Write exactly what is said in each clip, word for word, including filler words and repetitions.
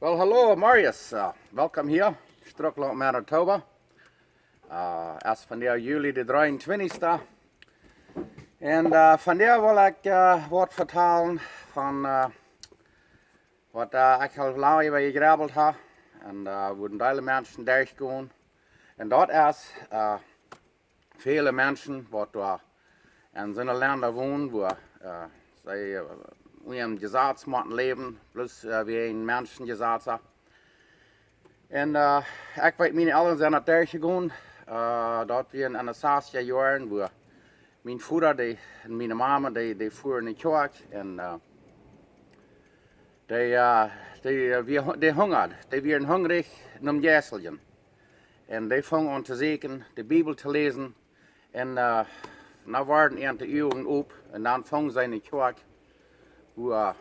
Well, hallo, Marius. Uh, welkom hia, Strucklaunt, Manitoba. Uh, es vondoag Juli de dreeuntwintichste. En uh, vondoag well ekj uh, waut vetalen von uh, waut uh, ekj aul lang äwa jegrubelt hab. En uh, woo een Deel Menschen derchgonen. En daut es uh, väle Menschen, waut doa en soone Lenda wonen, woo äh, see äh, unja een Jesaz motten läwen, bloos äh, wäajen Menschenjesazen. En äh, ekj weet, miene Elren sent daut derchjegonen, äh, daut wia en de sastja Joaren, woo mien Voda dee, en miene Mame dee, dee fuaren en de Kjoakj en äh, dee, äh, dee, äh, wia, dee hungad, dee wieren hungrich nom Jeisteljen. En dee fungen aun to sieekjen, de Bibel to läsen. En äh, dan worden äare Uagen op. En dan fungen see en de Kjoakj, woo, äh,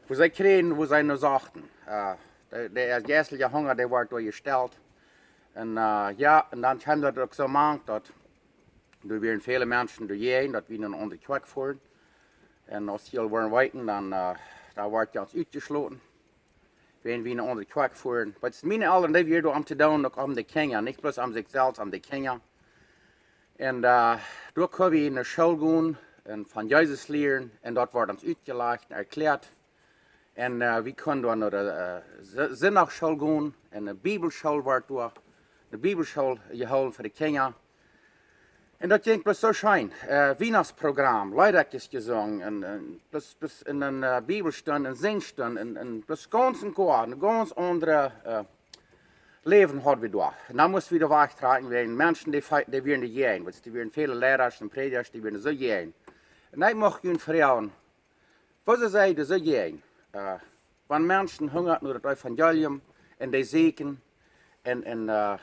woo see kjrieejen, woo see no sochten. Äh, de, de jeistelja Hunga, dee wort doa jestelt. En äh, jo, en dan kjeem daut uk soo mank, daut doa wieren väle Menschen doajäajen, daut wie no ne aundre Kjoakj fuaren. En aus jie aul woaren weeten, dan, äh, dan wort jie utjeschloten, wan wie no ne aundre Kjoakj fuaren. Oba miene Elren, dee wieren doa om to doonen, uk om de Kjinja, nich bloos om sikj selfst, om de Kjinja. En äh, doa kunnen wie no School gonen en von Jesus lieren. En daut wort ons utjelajcht en erkjläat. En äh, wie kunnen doa no de äh, Sin-, Sinndachschool gonen. En de Bibelschool wort doa, de Bibelschool jehoolen fa de Kjinja. En daut jinkj bloos soo scheen. Äh, Wienachtsprogram, Leedakjes jesungen, en, en, bloos, bloos en, en äh, Bibelstund, en Sinjstund, en, en bloos gaunz en goa, en gaunz aundret äh, Läwen haud wie doa. En dan musten wie doa wajchtrakjen, wäajen Menschen, dee, fe- dee wieren doajäajen. Wiels doa wieren väle Lierasch en Prädjasch, dee wieren soo jäajen. En ekj mucht junt froagen, woo see sent doa soo jäajen? Äh, wan Menschen hungad no daut Evangelium en dee sieekjen en, en, äh,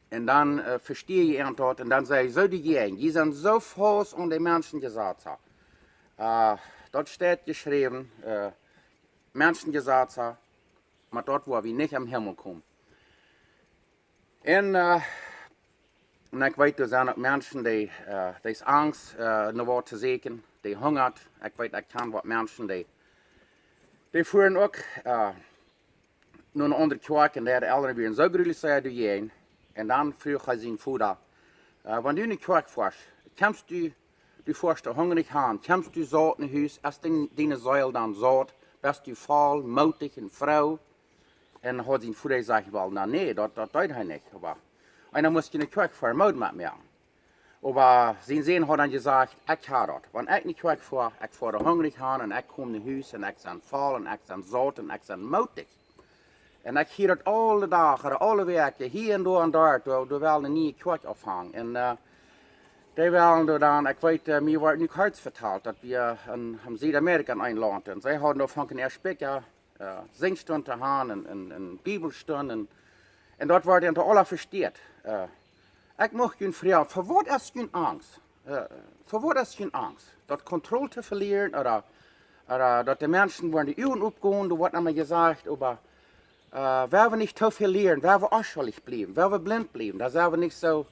en dan äh, vesteajen jie an daut en dan sent jie soo doajäajen. Jie sent soo faust aun de Menschenjesazen. Äh, daut steit jeschräwen, äh, Menschenjesazen, met daut woa wie nich em Himmel komen. En, äh, en ekj weet, doa sent uk Menschen, dee, äh, dee es angst, äh, no waut to sieekjen, dee hungad. Ekj weet, ekj kjan waut Menschen, dee, dee fuaren uk äh, no ne aundre Kjoakj en äare Elren wieren soo grulich sea doajäajen. En dan fruach hee sienen Voda, äh, wan du en de Kjoakj fuascht, kjemst du, du fuascht doa hungrich han, kjemst du saut no Hus, es dien, diene Seel dan saut, best du voll, mootich en froo? En haud sien Voda jesajcht, well, na nä, daut, daut deed hee nich. Oba eena must en de Kjoakj fa Moot met moaken. Oba sien Sän haud dan jesajcht, ekj ha daut. Wan ekj nich wajch fua, ekj fua doa hungrich han un ekj kom no Hus un ekj sie voll un ekj sie saut un ekj sie mootich. Un ekj hia daut aule Dach, ooda aule Wäakj, hia un doa un doa, doa, doa well ne niee Kjoakj aunfangen. Un äh, dee wellen doa dan, ekj weet, äh, mie woat nu kort vetalt, daut wie en, en Südamerika en een Launt, un see hauden doa von een Spikja äh, Sinjstund to han un, un, un Bibelstund un, un daut wort dan to aula vesteat. Äh, ekj mucht junt froagen, fa waut es june Angst? Äh, fa waut es june Angst? Daut Kontroll to velieren ooda, ooda daut de Menschen woaren de Uagen opgonen, doa woat emma jesajcht, oba äh, wan wie nich too väl lieren, wan wie onschuldich bliewen, wan wie blint bliewen, dan sent wie nich soo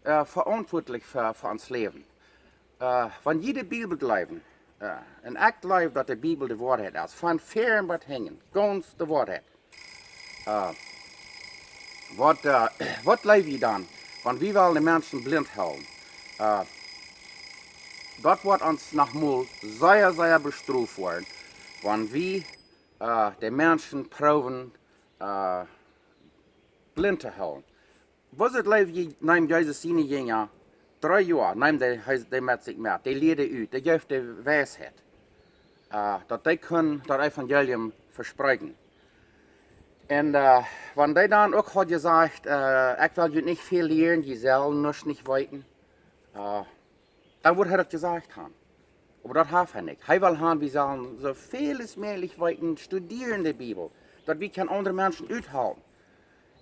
äh, veauntwuatlich fa, fa ons Läwen. Äh, wan jie de Bibel jleewen, äh, un ekj jleew, daut de Bibel de Woarheit es, von väaren bat hinjen, gaunz de Woarheit. Äh, waut, äh, waut jleew jie dan, wan wie wellen de Menschen blint hoolen? Äh, daut woat ons noch mol sea, sea bestroft woaren, wan wie äh, de Menschen proowen äh, blint to hoolen. Woo es daut, jleew jie, neem Jesus siene Jinja dree Joa, neem dee, hee, dee met sikj met, dee lieed dee ut, dee jeef dee Weisheit, äh, daut dee kunnen daut Evangelium vespräakjen. Un äh, wan dee dan uk haud jesajcht, äh, ekj well junt nich väl lieren, jie sellen nuscht nich weeten, äh, dan wudd hee daut jesajcht han. Oba daut haft hee nich. Hee well han, wie sellen soo väl aus mäajlich weeten, studieren de Bibel, daut wie kjennen aundre Menschen uthalpen.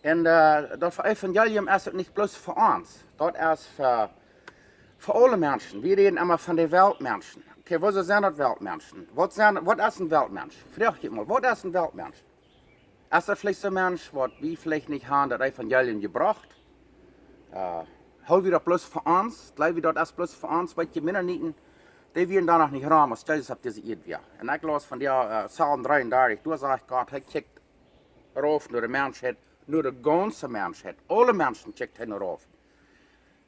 Un äh, daut Evangelium es uk nich bloos fa ons, daut es fa, fa aule Menschen. Wie räden emma von de Weltmenschen. Okay, woo sent daut Weltmenschen? Waut sent, waut es een Weltmensch? Froag jie mol, waut es een Weltmensch? Es daut veleicht soon Mensch, waut wie veleicht nich han daut Evangelium jebrocht? Äh, hool wie daut bloos fa ons? Jleew wie daut es bloos fa ons? Weet jie, Mennoniten, dee wieren dan noch nich rom, aus Jesus opp dise Ieed wia. Un ekj laus von dee äh, Psalm dreeundartich, doa sajcht Gott, hee kjikjt rauf no de Menschheit, no de gaunze Menschheit. Aule Menschen kjikjt hee no rauf.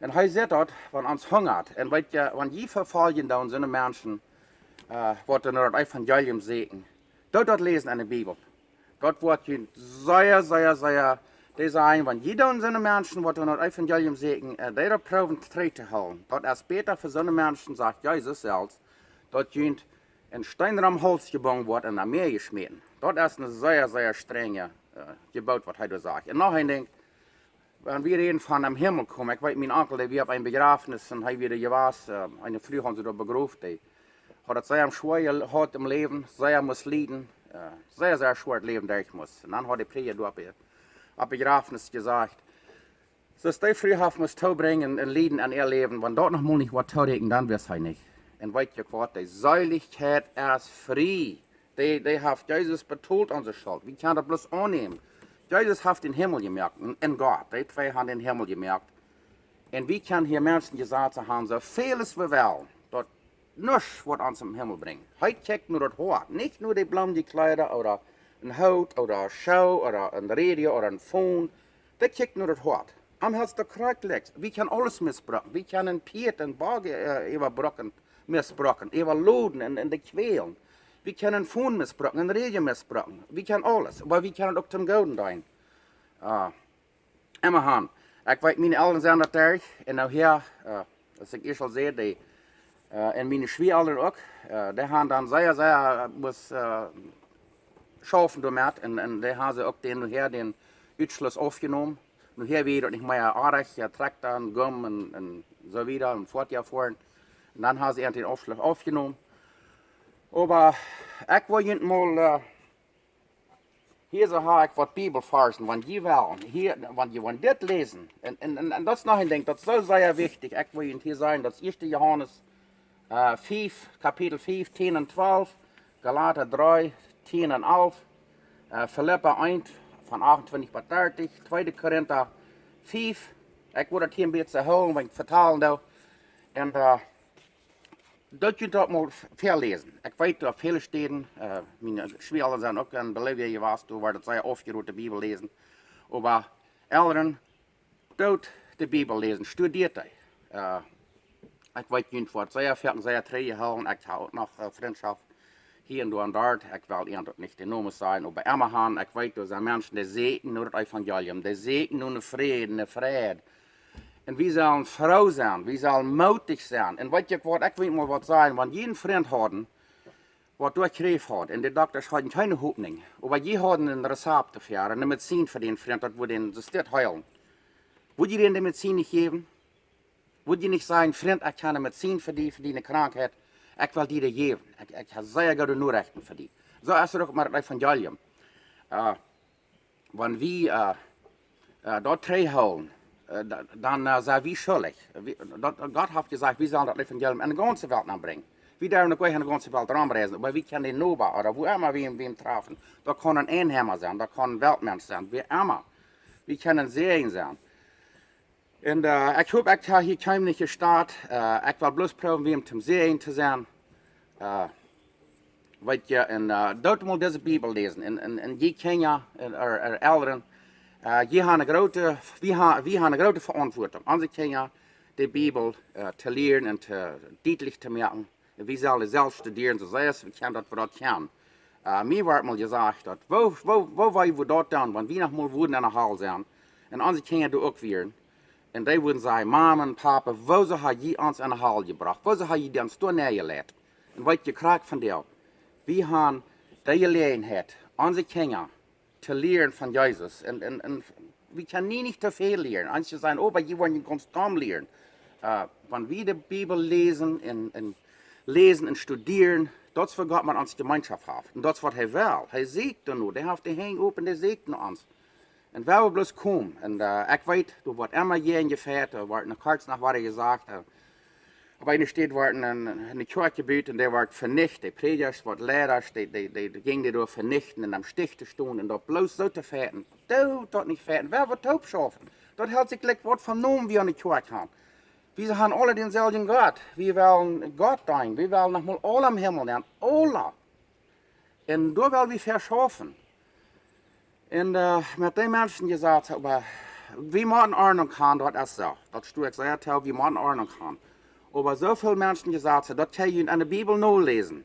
Un hee sajcht daut, wan ons hungat, un weet jie, wan jie vefoljen doonen soone Menschen, äh, waut no daut Evangelium sieekjen, doot daut läsen enne Bibel. Daut woat junt sea, sea, sea, dee sajen, wan jie doonen soone Menschen, waut no daut Evangelium sieekjen, äh, dee daut proowen trigj to hoolen. Daut es bäta fa soone Menschen, sajcht Jesus selfst, daut junt een Steen om Hauls jebungen woat un em Mäa jeschmäten. Daut es eene sea, sea strenje, äh, Jeboot, waut hee doa sajcht. Un noch een Dinkj, wan wie räden von em Himmel komen, ekj weet, mien Onkel, dee wia opp een Bejrafnis un hee wia doa jewast, äh, eene Fru hauden see doa begroft, dee haud daut sea schwoa jehaut em Läwen, sea must lieden, äh, sea, sea schwoa daut Läwen derch must. Un dan haud de Prädja doa opp, opp Bejrafnis jesajcht, soo aus dee Fru haft must toobrinjen un lieden aun äa Läwen, wan daut noch mol nich woat toorieekjen, dan weet hee nich. Un weet jie waut, de Seelichkjeit es frie. Dee, dee haft Jesus betolt onse Schult. Wie kjennen daut bloos aunnämen. Jesus haft dän Himmel jemoakt un, un Gott. Dee twee haben dän Himmel jemoakt. Un wie kjennen hia Menschen jesat haben, soo väl aus wie wellen, daut nuscht woat ons em Himmel brinjen. Hee kjikjt no daut Hoat, nich no de bloomje Kjleeda ooda een Hoot ooda Schoo ooda een Radio ooda een Phone. Dee kjikjt no daut Hoat. Am Hoat es daut krakjt jlikj. Wie kjennen aules missbrucken. Wie kjennen een Pieet un Boagen, äh, äwabrucken, missbrucken, äwaloden un, un dee kjwälen. Wie kjennen een Phone missbrucken, een Radio missbrucken. Wie kjennen aules. Oba wie kjennen daut uk toom Gooden deenen. Äh, emma han. Ekj weet, miene Elren sent daut derch. Un nohäa, äh, aus ekj ieescht aul säd, dee, äh, un miene Schwieaelren uk, äh, dee haben dan sea, sea, äh, must, äh, schaufen doamet. Un, un dee haben see uk dän, nohäa dän Utschluss aufjenomen. Nohäa wia daut nich mea oajch, jo, Trakjta un Gum un, un soo wieda un foat jo foaren. Un dan haben see an dän Utschluss aufjenomen. Oba ekj well junt mol, äh, hia soo hab ekj waut Bibelvarsch, wan jie wellen, hia, wan jie wellen dit läsen. Un, un, un, un daut es noch een Dinkj, daut es soo sea wichtich. Ekj well junt hia sajen, daut es ieeschte Johanes, äh, fief, Kapitel fief, tieen un twalf, Galata dree, tieen un alf, äh, Filippa eent, von achtuntwintich bat dartich, tweede Korinta fief. Ekj well daut hia een bät hoolen, wan ekj vetalen doo. Un, äh, daut junt daut mol v-, väaläsen. Ekj weet, opp väle Städen, äh, miene Schwieaelren sent uk en Bolivia jewast, doa wort daut sea aufjerot, de Bibel läsen. Oba Elren, doot de Bibel läsen, studieet dee. Äh, ekj weet, junt woat sea foaken sea trigjjehoolen. Ekj hab uk noch, äh, Frintschoft hia un doa un doa. Ekj well an daut nich de Nomes sajen, oba emma han, ekj weet, doa sent Menschen, dee sieekjen no daut Evangelium, dee sieekjen no een Fräd, een Fräd. Un wie sellen froo sennen, wie sellen mootich sennen. Un weet jie waut, ekj well mol waut sajen, wan jie een Frint hauden, waut doa Kjräft haud, un de Doktasch hauden kjeene Hopninj, oba jie hauden een Rezapt doafäa, un de Medizin fa dän Frint, daut wudd dän soo stell heelen. Wudd jie dän de Medizin nich jäwen? Wudd jie nich sajen, Frint, ekj hab eene Medizin fa die, fa diene Krankheit, ekj well die dee jäwen. Ekj, ekj hab sea goode Norechten fa die. Soo es et uk met daut Evangelium. Äh, wan wie, äh, äh, daut trigjhoolen, äh, da-, dan, äh, sent wie schuldich. Wie, daut, Gott haft jesajcht, wie sellen daut Evangelium aun de gaunze Welt aunbrinjen. Wie derwen uk nich aun de gaunze Welt romreisen, oba wie kjennen dän Noba ooda wua emma wie, wie am träfen. Daut kaun een Enheima sennen, daut kaun een Weltmensch sennen, wua emma. Wie kjennen een Säajen sennen. Un, äh, ekj hop, ekj hab hia kjeenem nich jestieet. Äh, ekj well bloos proowen, wäm toom Säajen to sennen. Äh, weet jie, un, äh, doot mol dise Bibel läsen. Un, un, un jie Kjinja, un, ä-, äare Elren, äh, jie haben eene groote, wie ha-, wie haben eene groote Veauntwuatunk, onse Kjinja de Bibel, äh, to lieren un to, dietlich to moaken. Wie sellen selfst studieren, soo sea aus wie kjennen, daut wie daut kjennen. Äh, mie wort mol jesajcht, daut, woo, woo, woo wie daut doonen, wan wie noch mol wudden enne Hal sennen, un onse Kjinja doa uk wieren, un dee wudden sajen, Mama un Papa, woosoo hab jie ons enne Hal jebrocht? Woosoo hab jie ons doa nenjelajcht? Un weet jie, krakjt vondoag, wie haben de Jeläajenheit, onse Kjinja to lieren von Jesus. Un, un, un wie kjennen nie nich too väl lieren. Eenje sajen, oba jie woaren konstant lieren. Äh, wan wie de Bibel läsen un, un läsen un studieren, daut es waut Gott met ons Jemeenschoft haft. Un daut es waut hee well. Hee sieekjt doano, hee haft de Henj op un hee sieekjt no ons. Un wie wellen bloos komen. Un, äh, ekj weet, doa woat emma jäajen jefajcht, doa woat noch kort noch wada jesajcht, äh, opp eene Städ wort een, een, eene Kjoakj jebut un dee wort venicht. De Prädjasch, waut Leidasch, dee, dee, dee, dee jinjen dee doa venichten un aum Stich to stonen un daut bloos soo to fajchten. Doot daut nich fajchten. Wie wellen toop schaufen. Daut helt sikj jlikj waut von Nomen wie aun de Kjoakj haben. Wie haben aule dänselwjen Gott. Wie wellen Gott deenen. Wie wellen noch mol aule em Himmel sennen. Aule. Un doa well wie fa schaufen. Un met dee Menschen jesat, oba wie motten Ordnunk han, daut es soo. Daut stu ekj sea too, wie motten Ordnunk han. Oba soo väl Menschen jesat, daut kjenn jie en de Bibel noläsen.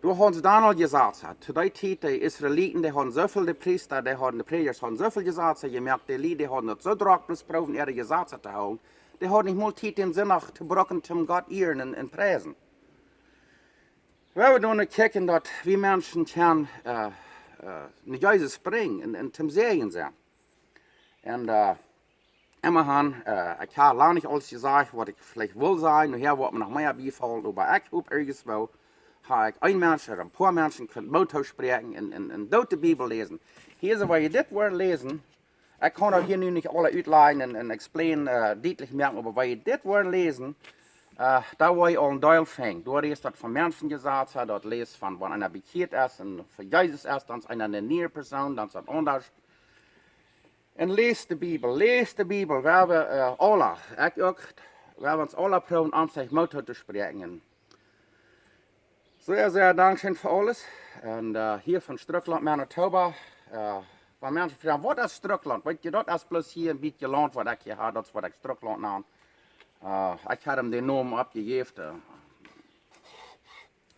Doa hauden see dan aul Jesatsa. To dee Tiet, de Israeliten, dee hauden soo väl, de Priesta, dee hauden, de Prädjasch hauden soo väl Jesatsa jemoakt, de Lied, dee hauden daut soo drock bloos proowen äare Jesatsa to hoolen. Dee hauden nich mol Tiet, dän Sindach to brucken toom Gott ieren un, un priesen. Wie woaren nu kjikjen daut wie Menschen kjennen no Jesus brinjen un, un toom Säajen sennen. Un emma han, ekj ha lang nich aules jesajcht waut ekj veleicht wull sajen, nohäa woat mie noch mea biefaulen, oba ekj hop irjentwoo ha ekj een Mensch ooda een poa Menschen kunt Moot toospräakjen un, un, un doot de Bibel läsen. Hia soo, wan jie dit woaren läsen, ekj kaun daut hia nu nich aula utlajen un, un explain, dietlich moaken, oba wan jie dit woaren läsen, doa woa jie aul een Deel finjen. Doa es daut von Menschen jesat, daut läst von wan eena bekjieet es un fa Jesus es, dan es eena ne niee Persoon, dan es daut aundasch. Un läst de Bibel, läst de Bibel, wie woaren aula, ekj uk, wie woaren ons aula proowen om sikj Moot toospräakjen. Sea, sea dankscheen fa aules. Un hia von Strucklaunt, Manitoba, wan Menschen froagen, waut es Strucklaunt? Weet jie, daut es bloos hia een bät Launt waut ekj hia ha, daut es waut ekj Strucklaunt nan. Ekj ha am dän Nomen oppjejäft,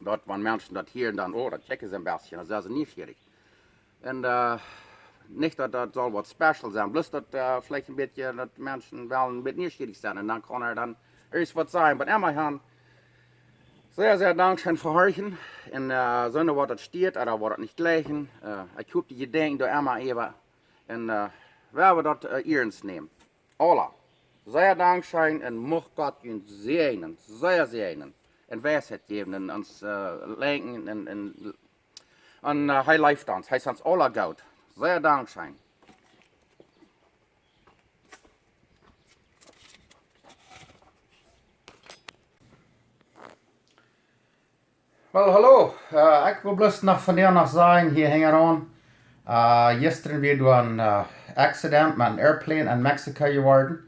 daut wan Menschen daut hieren dan, oh, daut kjikjen see een bät, dan sent see nieschierich. Un nich daut daut saul waut special sennen, bloos daut veleicht een bät, daut Menschen wellen een bät nieschierich sennen un dan kaun hee dan irjent waut sajen. Oba emma han, sea, sea dankscheen fa horchen. Un soo waut daut steit ooda waut daut nich jlikjen, ekj hop jie denkjen doa emma äwa. Un wie woaren daut iernst nämen. Aula, sea dankscheen un mucht Gott junt säajnen, sea säajnen. Un Weisheit jäwen un ons lenkjen un, un hee leeft ons, hee es ons aula goot. Sea dankscheen. Well, hallo. Ekj well bloos noch vondoag noch sajen, hia hinjaraun, jistren wia doa een accident met een airplane en Mexiko jeworden.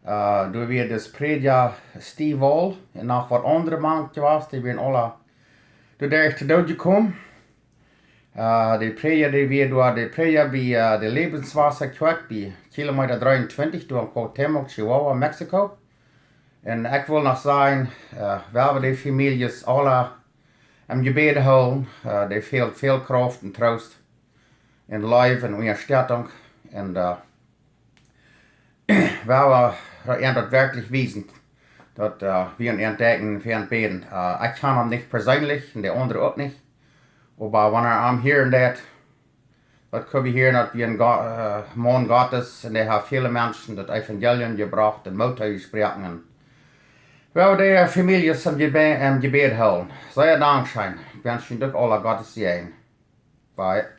Doa wia dis Prädja Steve Wall un noch waut aundre mank jewast, dee wieren aula doaderch to Doot jekomen. De Prädja, dee wia doa, de Prädja bie de Lebenswasser Kjoakj bie Kilometa dreeuntwintich, doa en Cuauhtémoc, Chihuahua, Mexiko. Un ekj well noch sajen, wie woaren de Famieljes aula em Jebäd hoolen, dee fält väl Krauft un Troost un Leew un Unjastettunk. Un wie woaren an daut werkjlich wiesen, daut wie an an denkjen un fa an bäden. Ekj kjan am nich perseenlich un de aundre uk nich. Oba wan eena am hieren deit, daut kjenn wie hieren, daut wia een Maun Gottes un dee haft väle Menschen daut Evangelium jebrocht un Moot jesproaken. Wie woaren de Famieljes em Jebäd hoolen. Sea dankscheen. Ekj wensch junt uk aula Gottes Säajen. Bye.